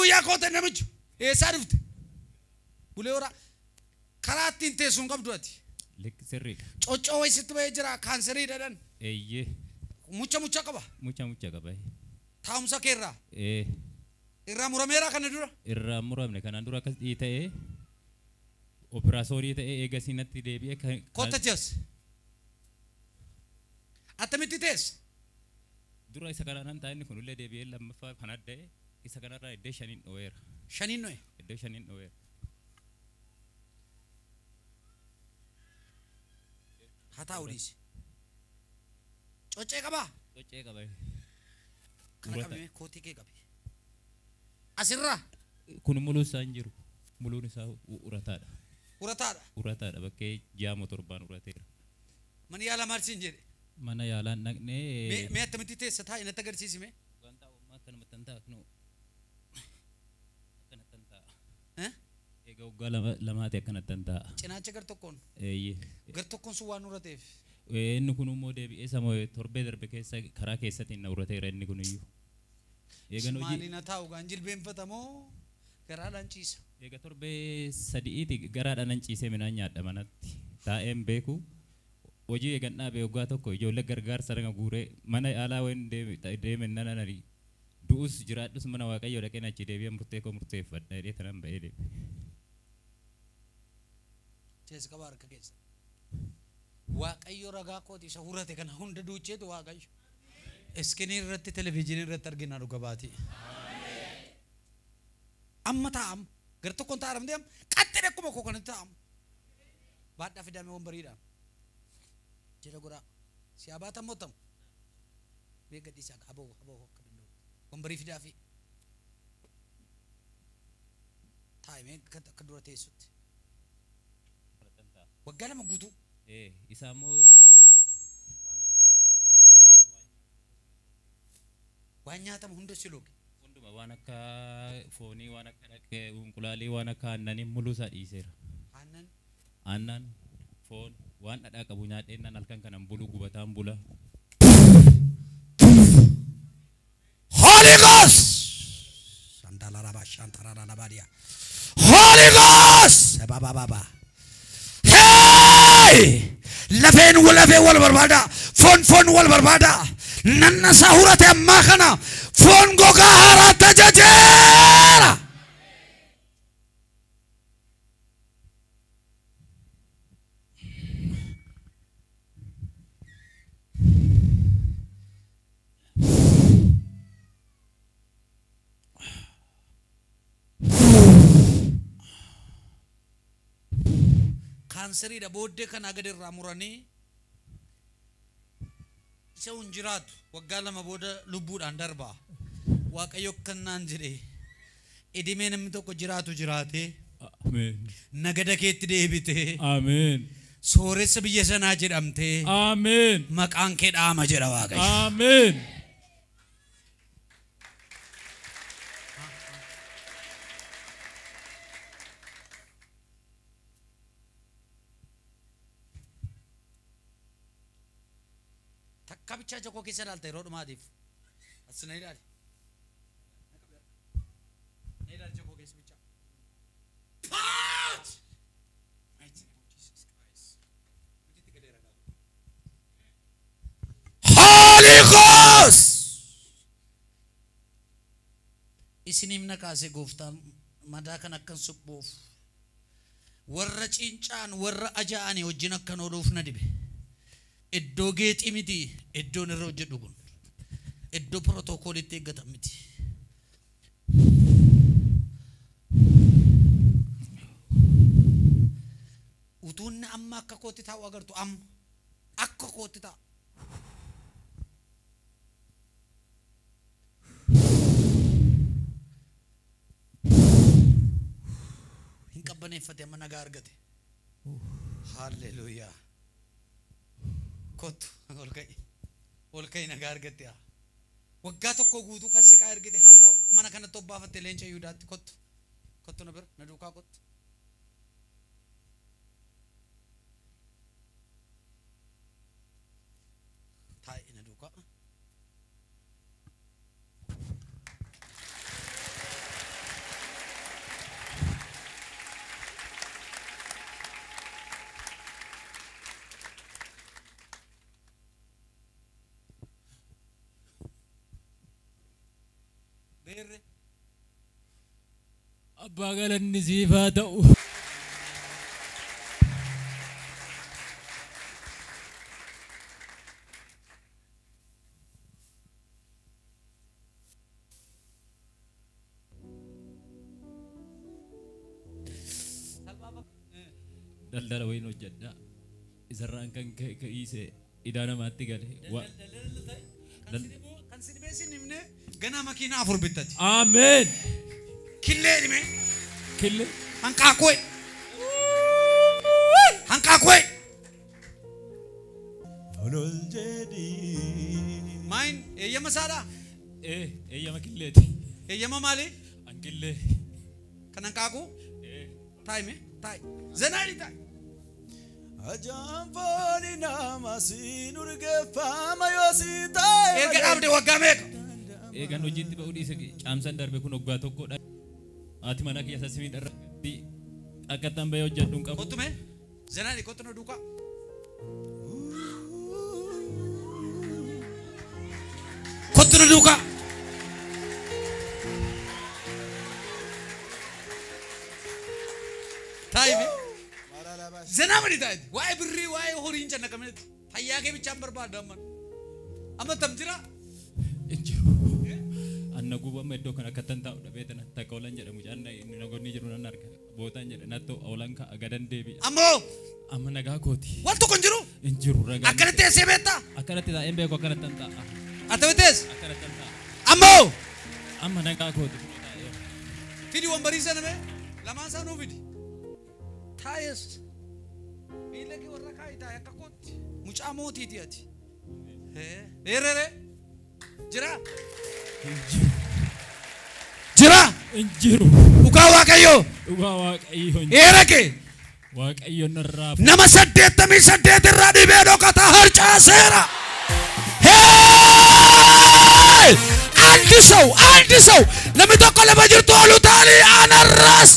Guyyaa koo ta'e namichi. Eessaa dhufte? Bulee Horaa. Karaa ittiin teessuun qabdu ati. Sirriidha. Coccoo sitti ba'ee jira kaanserii dhadhan. Eeyyee. Mucha mucha qaba. Mucha mucha qaba. Taa'umsa keerraa. Ee. Irraa murameera kana dura. Irraa muramne kanaan dura akkas dhii ta'ee operaasorii ta'ee eegasii natti deebi'ee kan. Kotta jees. Attamitti teessa? Dura isa kanaan taa'e inni kunillee deebi'ee lammaffaa kan adda'e isa kanarraa iddoo shaniin dho'eera. Shaniin dho'e? Iddoo shaniin dho'eera. Haa taa'u dhiisi. Coccee qabaa? Coccee qaba. Kana qabime kootii kee qabi. Asirraa? Kun muluun isaa hin jiru. Muluun isaa urataadha. Urataadha? Urataadha bakkee jaamoo torbaan urateera. Mana yaalaa maal siin jedhe? Mana yaalaan dhaqnee. Mee attamitti teessa taa'i natti agarsiisi mee? Waan taa'u ammaa akkanumatti hin ta'a kunoo. Akkanatti hin ta'a. Egaa waggaa lamaati akkanatti hin ta'a. Cinaacha gar tokkoon? Eeyyee. Gar tokkoon sun waan urateef? Inni kun immoo deebi'ee sama torbee darbe keessa karaa keessatti na urateera inni kun iyyuu. Maaliin haa taa'u gaan jilbeenfatamoo garaadhaan ciisa? Egaa torbee sadi'iiti garaadhaan nan ciisee midhaan nyaadha manatti taa'een beeku. Hojii eegan dhaabee waggaa tokko ijoollee gargaarsa dhanga guuree mana yaalaa wayin deemen nan ani du'us jiraadhus mana Waaqayyoo dhaqeen achi deebi'ee murtee koo murteeffadha jedhee tanan ba'ee deeme. Teessa qaba harka keessa. Waaqayyo ragaa kooti isa hurate kana hunda duucheetu Waaqayyo. Iskinii irratti televizyiinii irratti argina dhuga baatii. Amma taa'am gar tokkoon taa'am deem qaxxee akkuma koo kanatti taa'am. Baadhaa fidame wombariidhaan. Jira godhaa. Si abaatan mootamu. Mee gadhiisaa haboo haboo akka danda'u. Wombarii fidaa fi. Taa'i mee akka dura teessutti. Waggaa lama guutuu. Isaa immoo waan nyaatamu hunda si looge. Hunduma waan akka foonii, waan akka dhaqee, unqulaalii, waan akka aannanii muluu isaa dhiiseera. Aannan? Aannan, foon, waan dhadhaa qabu nyaadheen halkan kanan bulu gubataan bula. Holy Ghost! Shantalaraba, shantararabadia. Holy Ghost! Baba baba. Hey! Lafeen lafee wal barbaada. Foon foon wal barbaada. Nanna isaa hurate ammaa kana foon gogaa haaraatti ajajeera. Kaanseriidha booddee kanaa gadi irraa muranii isa hin jiraatu waggaa lama booda lubbuudhaan darbaa. Waaqayyo akkannaan jedhee idimee namni tokko jiraatu jiraatee nagada keetti deebitee sooressa biyya sanaa jedhamtee maqaan kee dhaama jedha Waaqayyo. Ameen. Takka bichaa jakoo keessa ilaalta yeroo dhumaatiif. As na ilaali. Na ilaali jakoo keessa bichaa. Paat! Mighty name of Jesus Christ. Hojiitti galeera gaafa. Holy Ghost! Isiniif na kaase gooftaan madaa kan akkan suphuuf warra cincaan warra ajaa'anii wajjin akkan ooluuf na dibe. Iddoo geexii miti iddoon irra hojjedhu kun iddoo pirootokoolitti eeggatan miti. Utuunni amma akka kootti taa'u agartu amma akka kootti taa'a. Hin qabbaneeffate amma nagaa argate. Haalleluuyaa. Kottu ol ka'i. Ol ka'i nagaa argatte haa. Waggaa tokko guutuu kan siqaa ergite har'a mana kanatti obbaafatte leenca Yihudaatti kottu. Kottu na bira na duukaa kottu. Taa'i na duukaa. Beerre. Abbaa galanni siif haa ta'u. Daldala wayiin hojjedha. Isarraan kan ka'ise idaa namaatti gale. Kan si dhibee sin himne ganaa makiinaa 4 bittati. Ameen. Killee dhime. Killee. Hanqaaquu. Hanqaaquu. Olol jedhii. Maayin eeyyama isaadhaa? Eeyyama killeeti. Eeyyama maali? Ankillee. Kan hanqaaquu? Taa'ime taa'i. Zenaadhi taa'i. Ajaan fooni nama siin urgeeffama yoo si ta'e. Erga dhaabde waggaa meeqa? Eegan hojiitti ba'uu dhiise caamsaan darbe kun waggaa tokkodha. Haati mana kiyya sassimii dharra akka ittaan bahee hojjedhu hin qabu. Kottu mee? Zenaadhi kottu na duukaa. Kottu na duukaa. Taa'i mee? Zenaa mali taa'e waa'ee birrii waa'ee horii hin cannaqamnetti fayyaa kee bichaan barbaadda amma amma tam jira. Hin jiru. Anna guba amma iddoo kana akka tan taa'u dhabee tana takka oolan jedhamu mucaan nagoonni jiru nan arga bootaan jedhe natto oolan ka'a gadan deebi'a. Ammoo. Amma nagaa kooti. Waan tokko hin jiru. Hin jiru ragaa. Akkanatti teessee beektaa? Akkanatti taa'een beeku akkanatti tan taa'a. Attamitti teesse? Akkanatti tan taa'a. Ammoo. Amma nagaa kooti. Fidi wambarii sana mee lamaan isaa nuu fidi. Taa'es. Miila kee warra kaa'i taa'e akka kootti mucaa mootiiti ati. Beerrere jira. Jira. Hin jiru. Dhugaa Waaqayyoo. Dhugaa Waaqayyoo. Eera kee. Waaqayyo narraa. Nama 88 irraa dhibee dhokataa harcaaseera. Hey! አንድ ሰው አንድ ሰው namni tokko lama jirtu ol utaalii anarraas.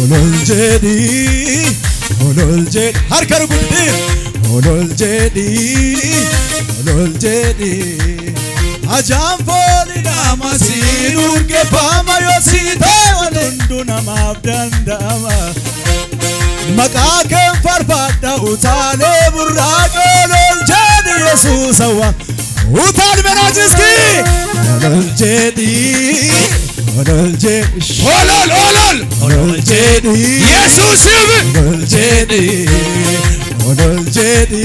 Olol jedhii olol jedhii harka rukutii olol jedhii olol jedhii ajaan fooni nama siin urgeeffama yoo si ta'e waan hunduu namaaf danda'ama. Maqaa keen farfadha utaalee burraaqa olol jedhii Yesuus hawwa utaal benaajiski olol jedhii. Olol jedhi olol olol olol jedhi Yesuusif olol jedhi olol jedhi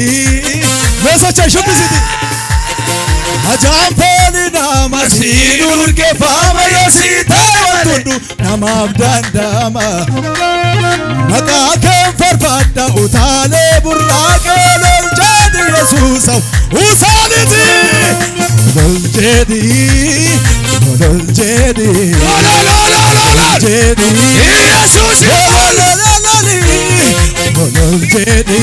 meeshacha shubbisiti ajaan fooni nama siin urgeeffama yoo si ta'e waan hunduu namaaf danda'ama. Maqaa keen farfadha utaalee burraaqa olol jedhi Yesuus utaaliti olol jedhi olol jedhi olol olol olol jedhi Yesuus olol olol jedhi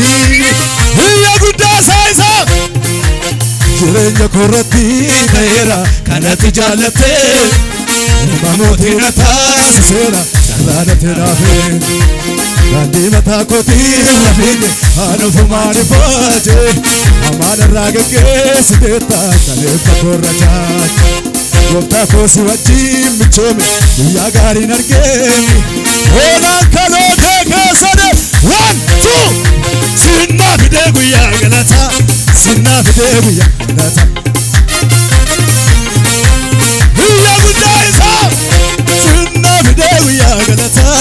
iyya guddaa isaa jireenya koorratti ta'eera kanatti jaallattee ilma mootii na taasiseera carraanatti naafee daandii mataa kootii irra fiige haadhufumaan ifaajee hamaan irraa geggeessiteetta kaleessa koorra jaache gooftaa koo si wajjin michoome guyyaa gaariin argeemi oolaan kaloo kee keessa de 1 2 sinnaa fidee guyyaa galataa sinnaa fidee guyyaa galataa guyyaa guddaa isaa sinnaa fidee guyyaa galataa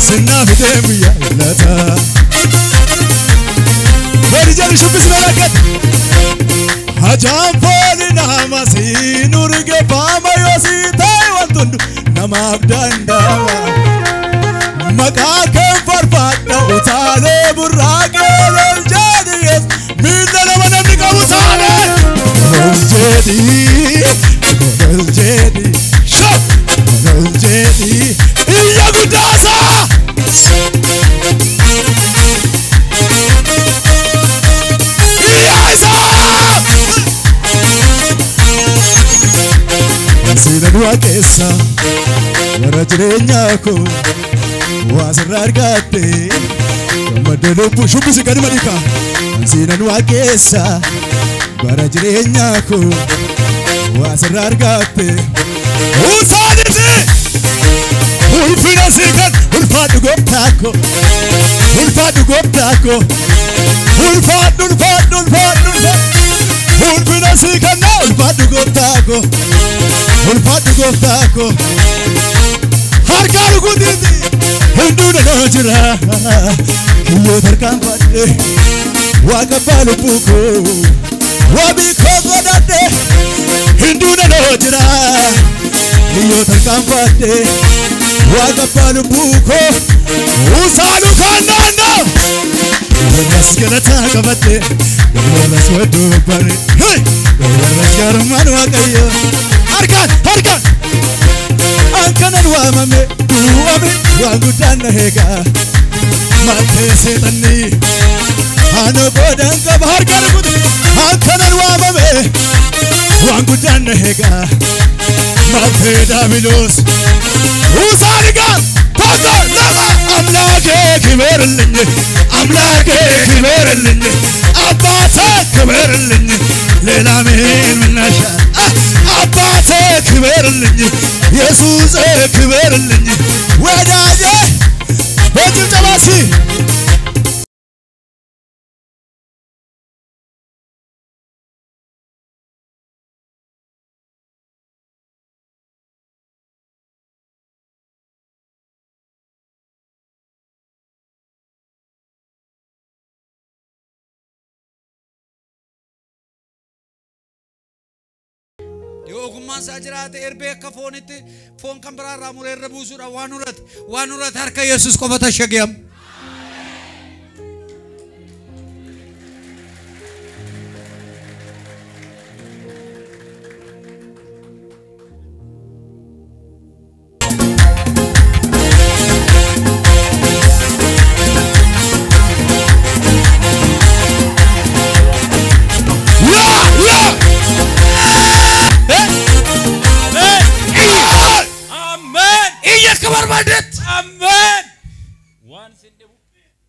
sinnaa fidee guyyaa galataa. Bari jedhi shubbisna rakkate. Ajaan fooni nama siin urgeeffama yoo si ta'e waan hunduu namaaf danda'ama. Maqaa keen farfadha utaalee burraaqa olol jedhi Yesuus miila nama namni qabu taalee. Olol jedhi olol jedhi shoo olol jedhi iyya guddaasaa. Iyya isaa. Sina du'a keessa warra Bara jireenya koo waa sirraa argatte gammadde lubbuu shubbisi gadi madika ansiinan waa keessa bara jireenya koo waa sirraa argatte usaaniti ulfina siikan ulfaadhu gooftaa koo ulfaadhu gooftaa koo ulfaadhu ulfaadhu ulfaadhu ulfina siikan ulfaadhu gooftaa koo ulfaadhu gooftaa koo harka rukutiiti hunduu nanoo jira kiyyoo tarkaanfadhe waaqa abbaa lubbuu koo wabii koo godhadhe hunduu nanoo jira kiyyoo tarkaanfadhe waaqa abbaa lubbuu koo usaanu kaannaanna warras galataa qabadhe warras wadduu bare warras gaarummaan waaqayyo harkaan harkaan ankanan waamame du'ame waan guddaan na eegaa maaltee seexanni ana godhan qaba harkaan rukutu ankanan waamame waan guddaan na eegaa maaltee daabiloos usaanigaa tokko lama አምላኬ ክበርልኝ አምላኬ ክበርልኝ አባቴ ክበርልኝ ሌላ ምን ምናሻ አባቴ ክበርልኝ ኢየሱስ ክበርልኝ ወዳጄ በጭብጨባ እስኪ Yoo ogummaan isaa jiraate erbee akka foonitti foon kan biraa irraa muree irra buusuudha waan urate harka Yesuus qofa tashagiyam.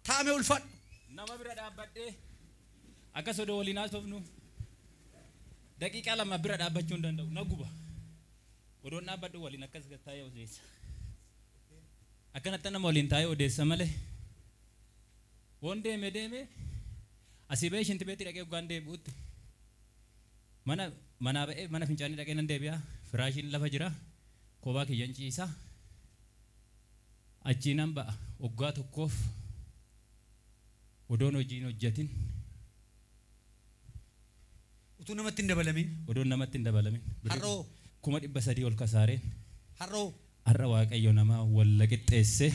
Taame ulfadhu. Nama bira dhaabbadhee akkas odoo waliin haasofnu daqiiqaa 2 bira dhaabbachuu hin danda'u na guba. Odoon dhaabbadhu waliin akkas taa'ee odeessa. Akkanatti nama waliin taa'ee odeessa malee woon deeme deeme asii ba'ee shinti beetti dhaqee dhugaan deebi'utti mana manaa ba'ee mana fincaanii dhaqee nan deebi'a firaashiin lafa jira kophaa kiyyan ciisa achii nan ba'a waggaa tokkoof odoon hojii hin hojjetin utuu namatti hin dabalamin odoon namatti hin dabalamin har'oo 300,000 ol kasaareen har'oo har'a waaqayyo namaa walla qixxeesse.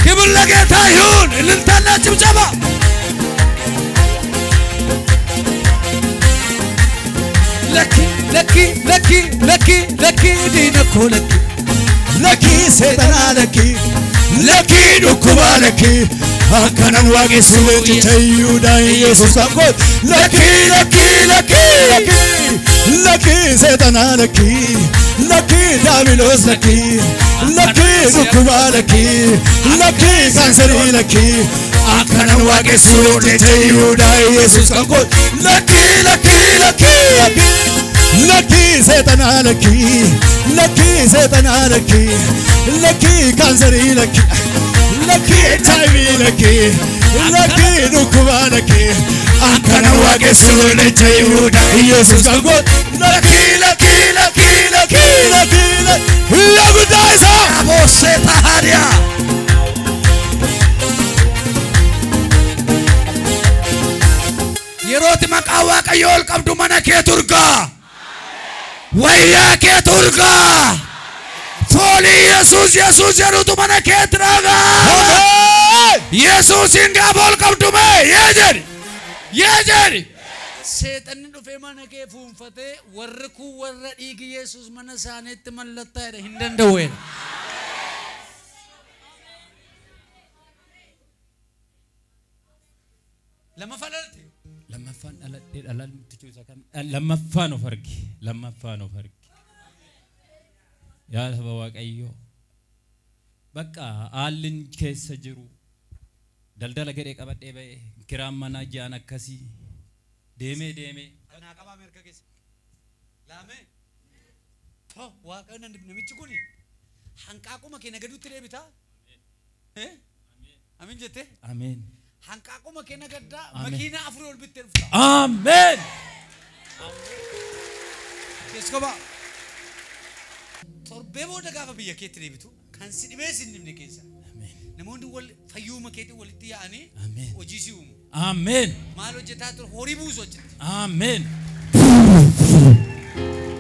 ክብር ለጌታ ይሁን። እልልታና ጭብጨባ። ለኪ ለኪ ለኪ ለኪ ለኪ ዲነኮ ለኪ ለኪ seexanaa ለኪ ለኪ dhukkuba ለኪ akkanan waaqessu leencicha Yihuudaa Yesuus kan kooti ለኪ ለኪ ለኪ ለኪ ለኪ seexanaa ለኪ ለኪ ዳቢሎስ ለኪ ለኪ dhukkuba ለኪ ለኪ kaanserii ለኪ akkanan waaqessu leencicha Yihuudaa Yesuus kan kooti ለኪ ለኪ ለኪ ለኪ ለኪ seexanaa ለኪ ለኪ seexanaa ለኪ ለኪ kaanserii ለኪ ለኪ HIV ለኪ ለኪ dhukkuba ለኪ akkanan waaqessu leencicha Yihuudaa Yesuus kan kooti ለኪ ለኪ ለኪ ለኪ ለኪ ለጉዳይ isaa Aboosee Tahaadiyaa. Yerooti maqaa Waaqayyoo ol qabdu mana kee turgaa. Wayyaa kee turgaa. Foolii Yesuus Yesuus jedhutu mana keetti dhagaa. Yesuusin gaafa ol qabdu mee yee jedhi yee jedhi. Seexanni dhufee mana kee fuunfatee warri kun warra dhiigi Yesuus mana isaaniitti mallattaa'edha hin danda'u jedha. Lammaffaan dhalatte? Lammaffaan dhaladhe. Dhalaan isa kam lammaffaan of arge, lammaffaan of arge. Yaa saba Waaqayyoo, bakka haalli keessa jiru daldala gadhee qabadhee ba'e, kiraan manaa ji'aan akkasii deemee deemee. Kanaa qabaa mirga keessa. Laamee. To Waaqayyo namichi kuni hanqaaquma kee nagaduutti deebitaa? Amiin jettee? Ameen. Hanqaaquma kee nagaddaa Ameen. Makiinaa 4 ol bittee dhufta. Ameen. Keessa kophaa. Torbee booda gaafa biyya keetti deebitu kan si dhibee si hin dhibne keessa. Ameen. Namoonni wal fayyuuma keetiin walitti yaa'anii Ameen. hojii si uumu. Ameen. Maal hojjetaa ture? Horii buusu achitti. Ameen.